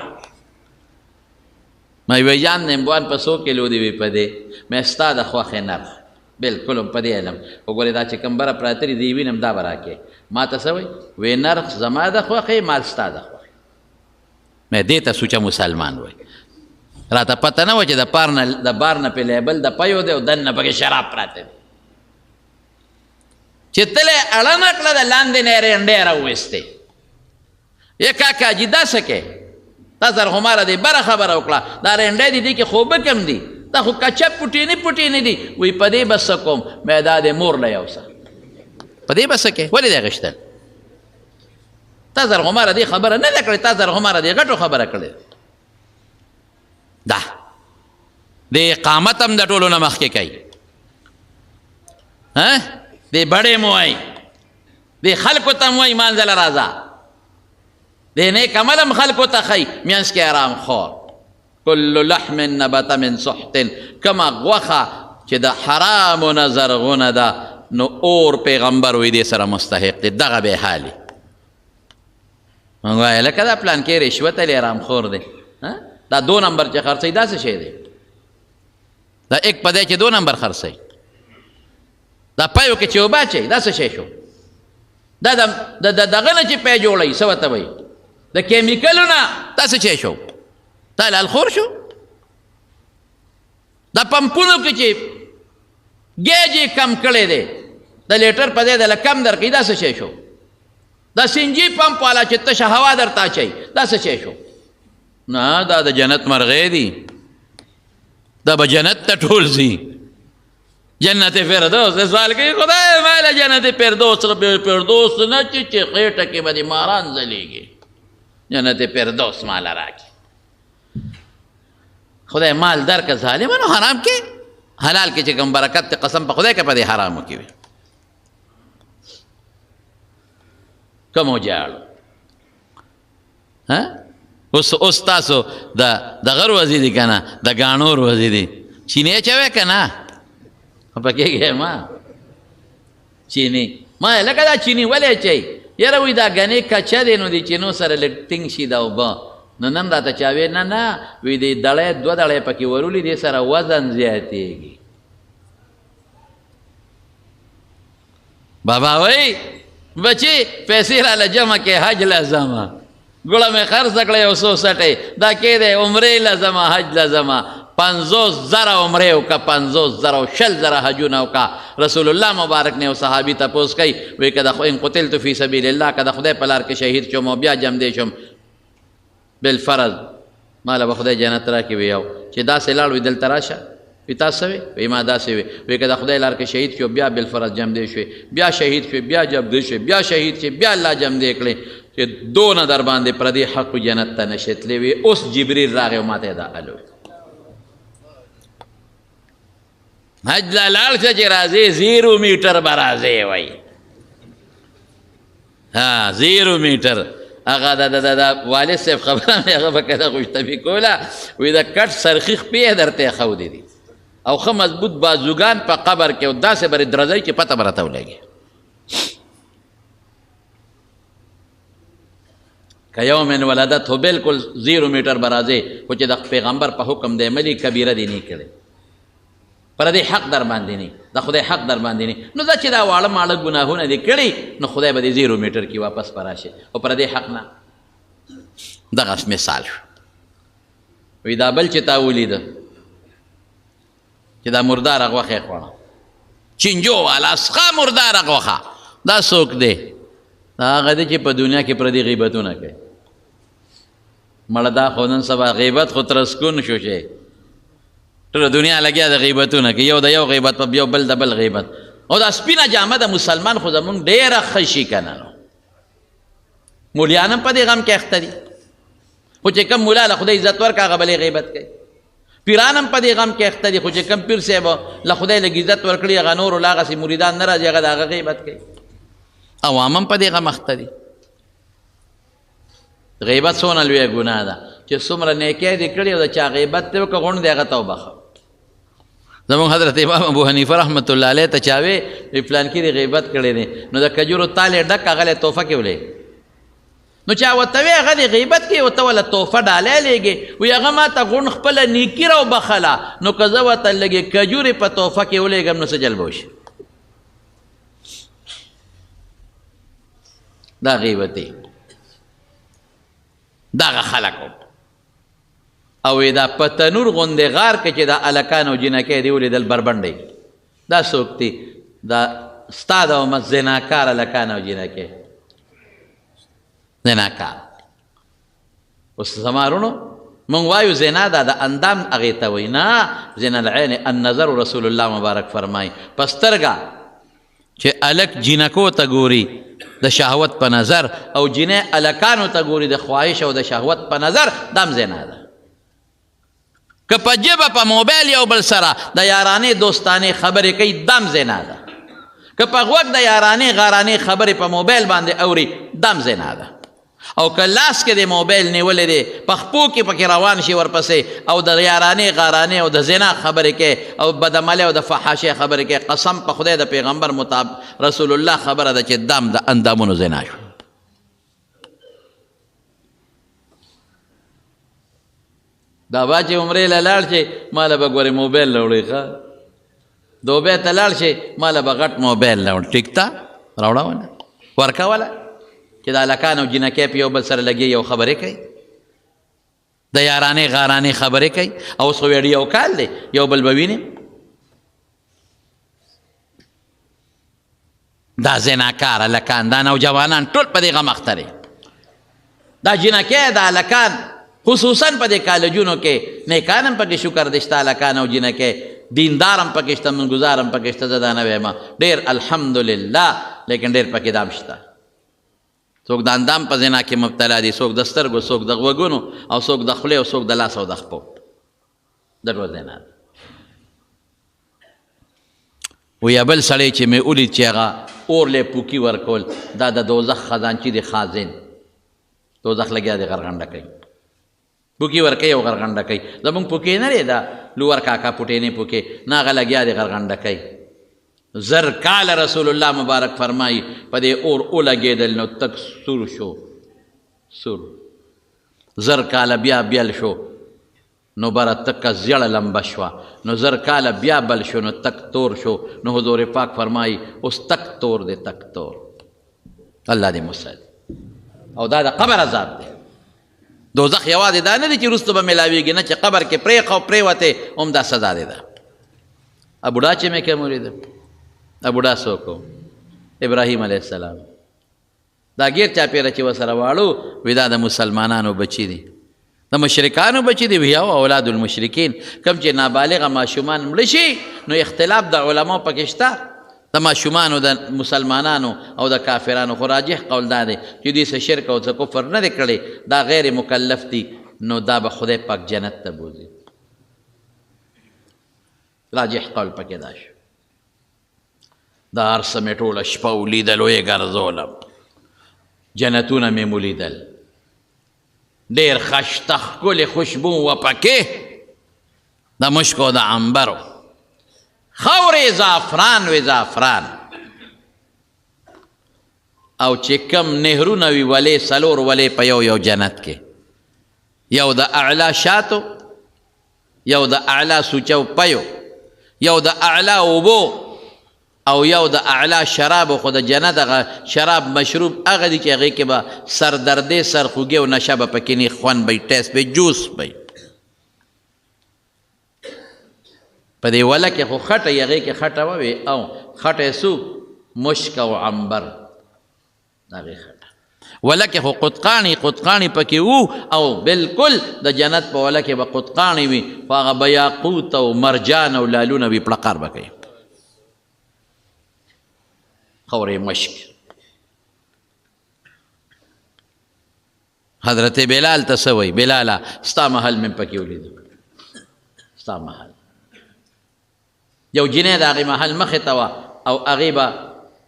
ما وی جان نیمبوان په څو کیلو دی؟ وی په دې. مې ستا د خوښې نرخ بالکل هم په دې علم وګورې، دا چې کوم بره پراته دي دی وینم دا به راکې. ما ته څه وایي؟ وی نرخ زما د خوښې، مال ستا د خوښې. مې دې ته سوچه مسلمان وایي. راته پته نه وه چې د بار نه پې لیبل د پیو دی او دننه پکې شراب پراته دي. چې تله اړه نه کړه د لاندې نه یې رنډې راوویستې، یې کاکا جي دا څه کوې؟ تا سره خو ما له دې بره خبره وکړه، دا رنډې دي دې کې خوبه کم دي، دا خو کچه پټینې پټینې دي. وایي په دې به څه کوم؟ مې دا دې مور له یوسه. په دې به څه کوې؟ ولې دې غوښتل؟ تا سره خو ما له دې خبره نه ده کړې، تا سره خو ما له دې غټو خبره کړې ده. د اقامت هم د ټولو نه مخکې کوي، ها دې بډې مو وایي، دې خلکو ته هم وایي مانځه له راځه، دې نیک عمل هم خلکو ته ښایي، منځ کې حرام خور. کل لحم نبت من سحت، کومه غوښه چې د حرامو نه زرغونه ده نو اور پیغمبر وایي دې سره مستحق دی، دغه بې حالي. مونږ وایو لکه دا پلان کې رشوت دی، حرام خور دی، دا دو نمبر چې خرڅوي دا څه شی دی؟ دا ایک په ځای چې دو نمبر خرڅوي، دا پیو کې چې اوبه اچوي دا څه شی شو؟ دا د دغه نه چې پی جوړوي څه ورته وایي؟ د کیمیکلو نه دا څه شی شو؟ دا لالخور شو. دا پمپونو کې چې ګیج یې کم کړی دی، د لیټر په ځای د کم درکوي، دا څه شی شو؟ دا سینجي پمپ والا چې تشه هوا درته اچوي، دا څه شی شو؟ نه، دا د جنت مرغۍ دي، دا به جنت ته ټول ځي. جنت فردوس سوال کوي، خدای ماله جنت فردوس فردوس نه چې خېټه کې به دې ماران ځلېږي، جنت فردوس ماله راکړي. خدای مال درکړه ظالمانو حرام کې، حلال کې چې کوم برکت دی قسم په خدای کې په دې حرامو کې وي. کوم وجاړو ها؟ اوس تاسو د دغه ورځې دي که نه، د ګاڼو ورځې دي، چینې چوې که نه؟ خفه کېږې ما؟ چینی ما لکه دا چینی ولې اچوي؟ یاره وایي دا ګنې کچه دی، نو د چینو سره لږ ټینګ شي دا اوبه. نو نن راته چا ویل، نه نه، وایي دې دړی دوه دړی پکې ورولي، دې سره وزن زیاتېږي. بابا وایي بچې پیسې راله جمع کړې، حج له ځمه، ګوړه مې خرڅه کړه یو څو سټې، دا کې دی عمرې له ځمه، حج له ځمه. 50,000 عمرې وکړه، 50,000 او 20,000 حجونه وکړه. رسول الله مبارک نه یو صحابي تپوس کوي، وایي که د ان قتلت فی سبیل الله، که د خدای په لار کې شهید شوم او بیا جمدې شوم بالفرض، ماله به خدای جنت راکړي. وي یو چې داسې لاړ، وي دلته راشه، وي تا څه وې؟ وایي ما داسې وې. وایي که د خدای لار کې شهید شو، بیا بالفرض جمدې شوې، بیا شهید شوې، بیا جمدې شوې، بیا شهید شوې، بیا الله جمدې کړې، چې دونه در باندې پردي حق جنت ته نشې تللی. وي اوس جبریل راغی او ماته یې دا الو حج له لاړ شه چې راځې 0 میټر به راځې. وایي ها 0 میټر. هغه د والد صاحب خبره مې هغه به کله خوشتمي کوله، وایي د کټ سرخي خپې یې درته ایښودې دي او ښه مضبوط بازوګان په قبر کې، او داسې به درځئ چې پته به راته ولګي. که یوم ولدته بالکل 0 میټر به راځې، خو چې د پیغمبر په حکم دی عملي کبیره دې نه کړې، پر دې حق در باندې نه، د خدای حق در باندې نه، نو دا چې دا واړه ماړه ګناهونه دې کړي، نو خدای به دې 0 میټر کې واپس پر راشي، او پر دې حق نه. دغه مثال شو. وایي دا بل چې تا ولیده چې دا مرداره غوښه یې خوړه، چینجو والا سخه مرداره غوښه، دا څوک دی؟ دا هغه دی چې په دنیا کې پردي غیبتونه کوي. مړه دا خو نن سبا غیبت خو ترسکون شو، چې ټوله دنیا لګیا د غیبتونه کوي، یو د یو غیبت په یو بل د بل غیبت. او دا سپینه جامه د مسلمان خو زمونږ ډېره ښه شي که نه، نو مولیان هم په دې غم کې اخته دي، خو چې کوم مولا له خدای عزت ورکړه هغه بلې غیبت کوي. پیران هم په دې غم کې اخته دي، خو چې کوم پیر صاحب له خدای لږ عزت ورکړي هغه نورو له هغسې مریدان نه راځي، هغه د هغه غیبت کوي. عوام هم په دې غم اخته دي. غیبت څونه لویه ګناه ده چې څومره نیکۍ دې کړې او د چا غیبت دې وکړه، غونډ دې هغه ته وبخښه. زموږ حضرت امام ابو حنیفه رحمة الله علیه ته چا وې وایي فلانکي دې غیبت کړی دی، نو د کجورو تال یې ډک هغه له تحفه کې ولېږه. نو چا ورته وې هغه دې غیبت کوي او ته ورله تحفه ډالۍ لېږې، وایي هغه ما ته غونډ خپله نیکي راوبخښله، نو که زه ورته لږې کجورې په تحفه کې ولېږم نو څه چل به وشي؟ دا غیبت دی، دغه خلک. او دا په تنور غوندې غار کې چې دا هلکان او جینکۍ دې ولیدل بربنډې، دا څوک دي؟ دا ستا د امت زناکار هلکان او جینکۍ، زناکار. اوس زما وروڼو مونږ وایو زنا دا د اندام هغې ته وایي، نه، زنا العین النظر. رسول الله مبارک فرمایي په سترګه چې هلک جینکو ته ګوري د شهوت په نظر، او جینۍ هلکانو ته ګوري د خواهش او د شهوت په نظر، دا هم زنا ده. که په ژبه په موبایل یو بل سره د یارانې دوستانې خبرې کوي، دا هم زنا ده. که په غوږ د یارانې غارانې خبرې په موبایل باندې اوري، دا هم زنا ده. او که لاس کې د موبایل نیولی دی، په خپو کې پکې روان شي ورپسې، او د یارانې غارانې او د زنا خبرې کوي او بدعملۍ او د فحاشۍ خبرې کوي، قسم په خدای د پیغمبر مطابق رسول الله خبره ده چې دام د اندامونو زنا شو. دا با چې عمرې له لاړ شي ماله به ګورې موبایل راوړي، ښه دوبۍ ته لاړ شي ماله به غټ موبایل راوړي، ټیک ته راوړه وله ورکوله چې د هلکان او جینکۍ په یو بل سره لګي او خبرې کوي، د یارانې غارانې خبرې کوي. او اوس خو ویډیو کال دی، یو بل به ویني. دا زناکار هلکان، دا نوجوانان ټول په دې غم اخته دي. دا جینکۍ، دا هلکان، خصوصا په دې کالجونو کې نیکان هم پکې شکر دی شته، هلکان او جینکۍ دیندار هم پکې شته، منګزار هم پکې شته، زه دا نه وایم، ډېر الحمدلله، لیکن ډېر پکې دام شته. څوک د اندام په زنا کې مبتلا دي، څوک د سترګو، څوک د غوږونو، او څوک د خولې، او څوک د لاس او د خپو. دا ټول زنا ده. ویا بل سړی چې مې ولید چې هغه اور له پوکي ورکول، دا د دوزخ خزانچي دی، خازن دوزخ لګیا دی غرغنډه کوي، پوکي ورکوي او غرغنډه کوي. زمونږ پوکي نه دی، دا لور کاکا پوټې نه پوکې نه، هغه لګیا دی غرغنډه کوي. 1000 کاله رسول الله مبارک فرمایي په دې اور ولګېدل نو تک سور شو، سور. 1000 کاله بیا بیل شو نو بره تکه زیړه لمبه شوه، نو 1000 کاله بیا بل شو نو تک تور شو. نو حضور پاک فرمایي اوس تک تور دی، تک تور. الله دې مساعد. او دا د قبر عذاب دی. دوزخ یوازې دا نه دی چې وروسته به میلاویږي، نه، چې قبر کې پرېښ او پرېوتې هم دا سزا دی. ده بوډا چې مې کوم ولید، بوډا څوک و؟ ابراهیم علیه السلام. دا ګیر چاپېره چې ورسره واړو وي، دا د مسلمانانو بچي دي، د مشرکانو بچي دي، وي او اولاد المشرکین. کوم چې نابالغه ماشومان مړه شي نو اختلاف د علماو پکې شته، د ماشومانو د مسلمانانو او د کافرانو. خو راجح قول دا دی چې دوی څه شرک او څه کفر نه دی کړی، دا غیر مکلف دي، نو دا به خدای پاک جنت ته بوځي. راجح قول پکې دا شو. دا هر څه مې ټوله شپه ولیدل، ویې ګرځولم، جنتونه مې ولیدل، ډېر خشته ښکلې خوشبو وه پکې، د مشکو د عنبرو، خاورې زعفران وې، زعفران. او چې کم نهرونه وي ولې، 4 ولې په یو یو جنت کې، یو د اعلی شاتو، یو د اعلی سوچو پیو، یو د اعلی اوبو، او یو د اعلی شرابو. خو د جنت هغه شراب مشروب هغه دي چې هغې کې به سردردې، سرخوږی او نشه به پکې نه، خوند به وي، ټیسټ به، جوس به وي. په دې وله کې خو خټه یې، هغې کې خټه وه وي، او خټه یې څو مشک او عنبر، د هغې خټه. وله کې خو قطقاڼي، قطقاڼي پکې وو، او بالکل د جنت په وله کې به قطقاڼي وي، خو هغه به یاقوت او مرجان او لالونه وي، پړقار به کوي، خورې مشک. حضرت بلال ته څه وایي؟ بلاله ستا محل مې پکې ولید، ستا محل. یو جینۍ د هغې محل مخې ته وه، او هغې به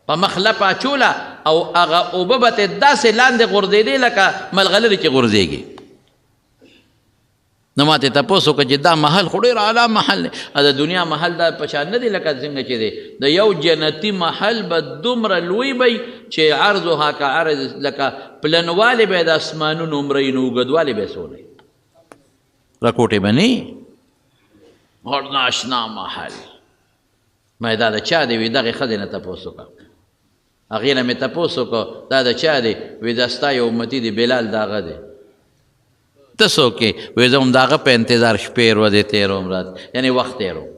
په مخ لپه اچوله، او هغه اوبه به ترې داسې لاندې غورځېدې لکه ملغلرې چې غورځېږي. نو ما ته تپوس وکړ چې دا محل خو ډېر اعلی محل دی، د دنیا محل دا په شان نه دی لکه څنګه چې دی. د یو جنتي محل به دومره لوی به چې عرضها که عرض، لکه پلنوالی به یې د اسمانونو عمره وي، نو اوږدوالی به یې څونه وي، رکوټې به نه وي. غټ ناشنا محل. ما دا د چا دی؟ وي دغې ښځې نه تپوس وکړه. هغې نه مې تپوس وکړ دا د چا دی؟ وي دا ستا یو امتي دی، بلال د هغه دی. ته څوک یې؟ وایي زه هم د هغه په انتظار شپې ورځې تېروم، رات یعنې وخت تېروم.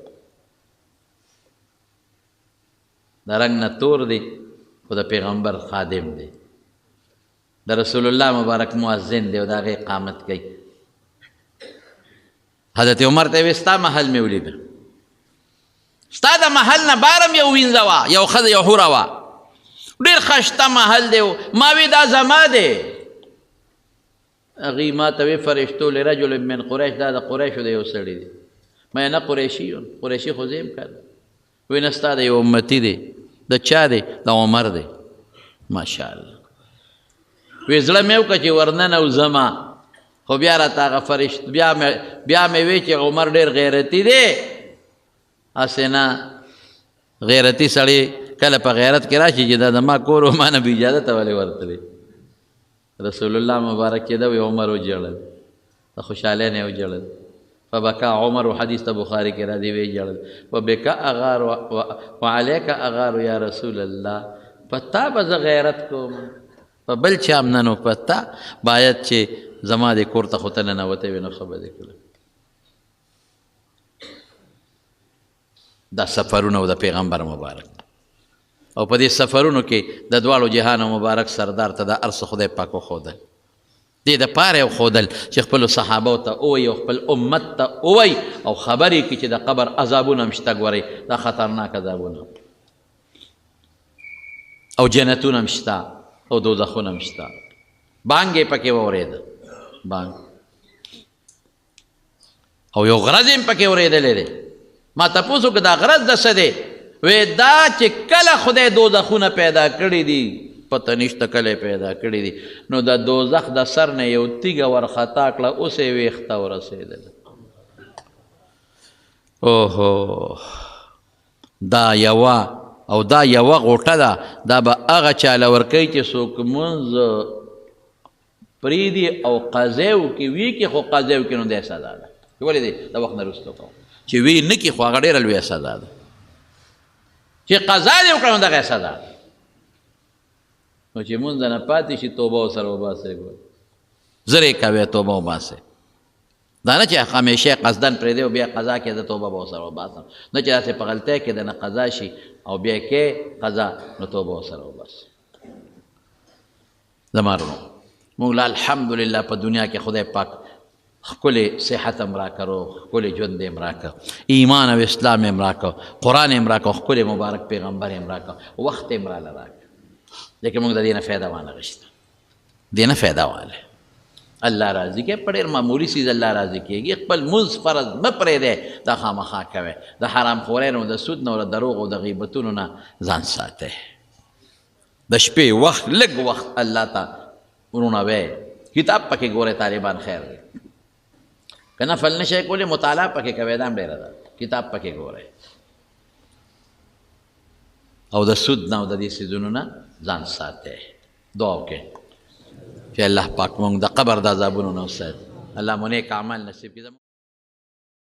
د رنګ نه تور دی خو د پیغمبر خادم دی، د رسول الله مبارک مؤذن دی او د هغې اقامت کوي. حضرت عمر ته وایي ستا محل مې ولیده، ستا د محل نه بارم یو وینځه وه، یو ښځه، یو حوره وه، ډېر ښایسته محل دی، ما وی دا زما دی. هغې ما ته وی فرشتو لرجل من قریش، دا د قریشو د یو سړي دی. ما نه قریشي یم، قریشي خو زه یم که نه. وی نه ستا د یو امتي دی. د چا دی؟ د عمر دی. ماشاءالله. وی زړه مې وکړه چې ورننوځمه، خو بیا راته هغه فرشت بیا مې وی چې عمر ډېر غیرتي دی، هسې نه غیرتي سړی کله په غیرت کې راشي چې دا زما کور و، ما نه بې اجازته ولې ورتلې. رسول الله مبارک چې ده وی عمر وژړل، د خوشحالۍ نه یې وژړل. فبکا عمر، حدیث ته بخاري کې راځي، ویې ژړل. وبکا اغار وعلیک اغار یا رسول الله، په تا به زه غیرت کوم، په بل چا هم نه، نو په تا باید چې زما دې کور ته خو ته ننوتی وې نو ښه به دې کړم. دا سفرونه و د پیغمبر مبارک. او په دې سفرونو کې د دواړو جهانو مبارک سردار ته دا هر څه خدای پاک وښودل. دې دپاره یې وښودل چې خپلو صحابو ته ووایي او خپل امت ته ووایي او خبر یې کړي چې د قبر عذابونه هم شته، ګورئ دا خطرناک عذابونه او جنتونه هم شته او دوزخونه هم شته. بانګ یې پکې واورېده، بانګ او یو غرض یې هم پکې اورېدلی دی. ما تپوس وکړ دا غرض د څه دی؟ وی دا چې کله خدای دوزخونه پیدا کړي دي، پته نشته کله یې پیدا کړي دي، نو د دوزخ د سر نه یو تیږه ورخطا کړه، اوس یې ویښته ورسېدله. اوهو، دا یوه او دا یوه غوټه ده، دا به هغه چا له ورکوي چې څوک مونځ پرېږدي او قضیه وکړي، وي کړي، خو قضیه وکړي نو دی سزا ده. ولې دی د وخت نه وروسته کوم چې وی نه کړي، خو هغه ډېره لویه سزا ده. چې قضا دې وکړه نو دغه سزا ده. نو چې مونځ نه پاتې شي توبه ورسره وباسئ، ګوره زر یې کوې توبه وباسئ. دا نه چې همیشه قصداً پرېږدې او بیا قضا کې د توبه به ورسره وباسم، نه چې داسې په غلطۍ کې د نه قضا شي او بیا کې قضا، نو توبه ورسره وباسئ. زما وروڼو، موږ له الحمدلله په دنیا کې خدای پاک ښکلی صحت هم راکړو، ښکلی ژوند یې هم راکړ، ایمان او اسلام یې هم راکړ، قرآن یې هم راکړ، ښکلی مبارک پیغمبر یې هم راکړ، وخت یې هم راله راکړ، لیکن موږ د دې نه فایده وانه غوښته، دې نه فایده واله. الله راضي کوي، په ډېر معمولي څیز الله راضي کېږي. خپل مونځ فرض مه پرېږدی، دا خامخا کوی. د حرام خورۍ نه، د سود نه، د دروغو، د غیبتونو نه ځان ساتئ. د شپې وخت لږ وخت الله ته وروڼه وی، کتاب پکې ګورئ، طالبان خیر دی. که نفل نه شئ کولی مطالعه پکې کوئ، دا هم ډېره ده، کتاب پکې ګورئ. او د سود نه او د دې څیزونو نه ځان ساتئ. دعا وکړئ چې الله پاک موږ د قبر د عذابونو نه وساتي. الله مو نیک اعمال نصیب کړي.